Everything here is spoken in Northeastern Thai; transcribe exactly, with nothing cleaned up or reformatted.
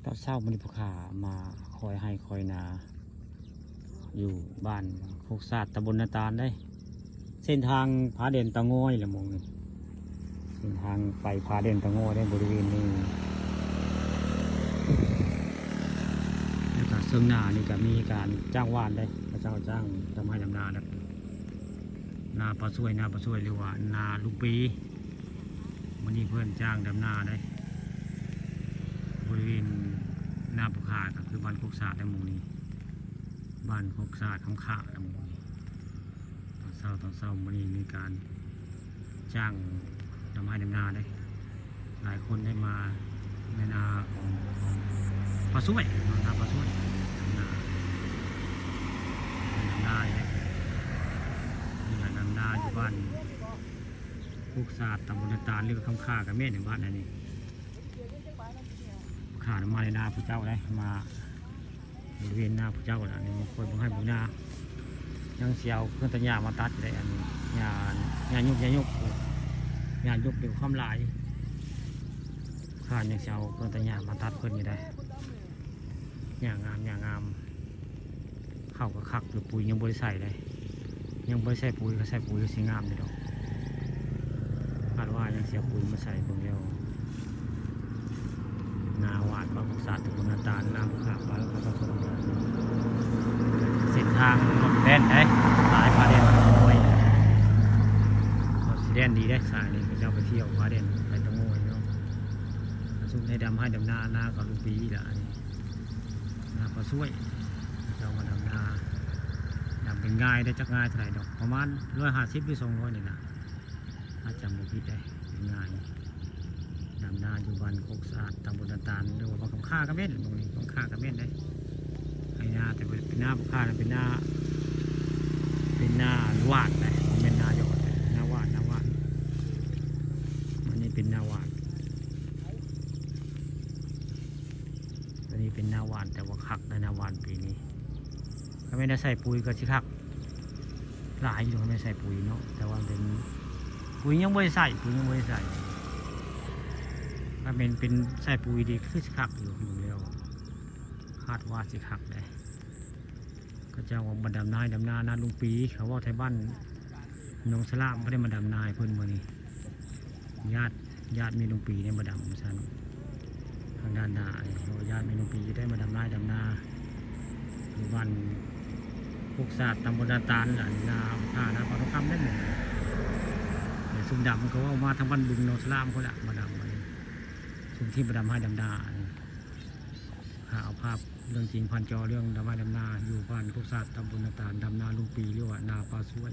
ตอนเช้ามื้อนี้ผู้ข้ามาคอยไฮ่คอยนา อยู่บ้านโคกสาด ตำบลนาตาลเด้ เส้นทางผาแดนเตางอยแหละหม่องนี้ เส้นทางไปผาแดนเตางอยเด้ บริเวณนี้ แล้วก็เชิงนานี่ก็มีการจ้างหว่านเด้ เขาเจ้าจ้างดำไฮ่ดำนาแล้ว นาป้าช่วย นาป้าช่วย หรือว่านาลุงปี มื้อนี้เพิ่นจ้างดำนาเด้ บริเวณนาผู้ข้าก็คือบ้านโคกสาดและหมู่นี้ บ้านโคกสาด คำข้าและหมู่นี้ ตอนเช้า ตอนเช้ามื้อนี้มีการจ้างดำไฮ่ดำนาเด้ หลายคนได้มาในนาของป้าช่วย นาป้าช่วย นา ดำนาเด้ มีการดำนาอยู่บ้านโคกสาด ตำบลนาตาล หรือว่าคำข้าก็แม่นในบ้านอันนี้ ข้ามาในนาผู้เจ้าได้ มาบริเวณนาผู้เจ้าแล้วนี่ มาคอยเบิ่งไฮ่เบิ่งนา ยังสิเอาเครื่องตัดหญ้ามาตัดอยู่ได้ อันหญ้า หญ้ายุบ หญ้ายุบ หญ้ายุบเดี๋ยวความหลาย ข้ายังสิเอาเครื่องตัดหญ้ามาตัดเพิ่นอยู่ได้ หญ้างาม หญ้างาม ข้าวก็คักอยู่ ปุ๋ยยังบ่ได้ใส่เลย ยังบ่ได้ใส่ปุ๋ย ก็ใส่ปุ๋ยก็สิงามอยู่ดอก คาดว่ายังสิเอาปุ๋ยมาใส่เบิ่งแล้ว นาหว่านบ้านโคกสาด ตำบลนาตาล นาผู้ข้า บ้านโคกสาด เส้นทางรถแล่นได้ สายผาแดนเตางอย รถสิแล่นดีได้ สายนี้ เขาเจ้าไปเที่ยวผาแดนไปเตางอยเนาะ ซุมไฮ่ดำไฮ่ดำนา นาเขาลุงปีล่ะ อันนี้ นาป้าช่วย เจ้ามาดำนา ดำเป็นง่ายได้ จักง่ายเท่าไหร่ดอก ประมาณร้อยห้าสิบหรือสองร้อยนี่นะ ถ้าจำบ่ผิดได้ เป็นง่าย ดำนาอยู่บ้านโคกสะอาด ตำบลนาตาล หรือว่าบ้านคำข้าก็แม่น ตรงนี้คำข้าก็แม่นได้ ไฮ่นา แต่ว่าเป็นนาคำข้านะ เป็นนา เป็นนาหว่านนะ บ่แม่นนาหยอดนะ นาหว่าน นาหว่าน อันนี้เป็นนาหว่าน อันนี้เป็นนาหว่าน แต่ว่าคักนะ นาหว่านปีนี้ ถ้าไม่ได้ใส่ปุ๋ยก็สิคัก หลายอยู่ ไม่ใส่ปุ๋ยเนาะ แต่ว่าเป็น ปุ๋ยยังบ่ได้ใส่ ปุ๋ยยังบ่ได้ใส่ ถ้าเป็น เป็นใส่ปุ๋ยดีคือสิคักอยู่ ดูแล้ว คาดว่าสิคักเลย เขาเจ้าว่ามาดำนา ดำนา นาลุงปี เขาว่าไทบ้านหนองสลาม บ่ได้มาดำนาให้เพิ่นมื้อนี้ ญาติ ญาติแม่ลุงปีเนี่ยมาดำว่าซั่น ทางด้านหน้านี่ เขาว่าญาติแม่ลุงปีจะได้มาดำนา ดำนา อยู่บ้านโคกสะอาด ตำบลนาตาลล่ะ นา นา นาปลาทองคำนั่นแหละ แต่ซุมดำเขาเอามาทางบ้านบึงหนองสลามเขาแหละ มาดำ ซุมที่มาดำไฮ่ดำนา หาเอาภาพเรื่องจริงผ่านจอ เรื่องดำไฮ่ดำนา อยู่บ้านโคกสะอาด ตำบลนาตาล ดำนาลุงปี หรือว่านาป้าช่วย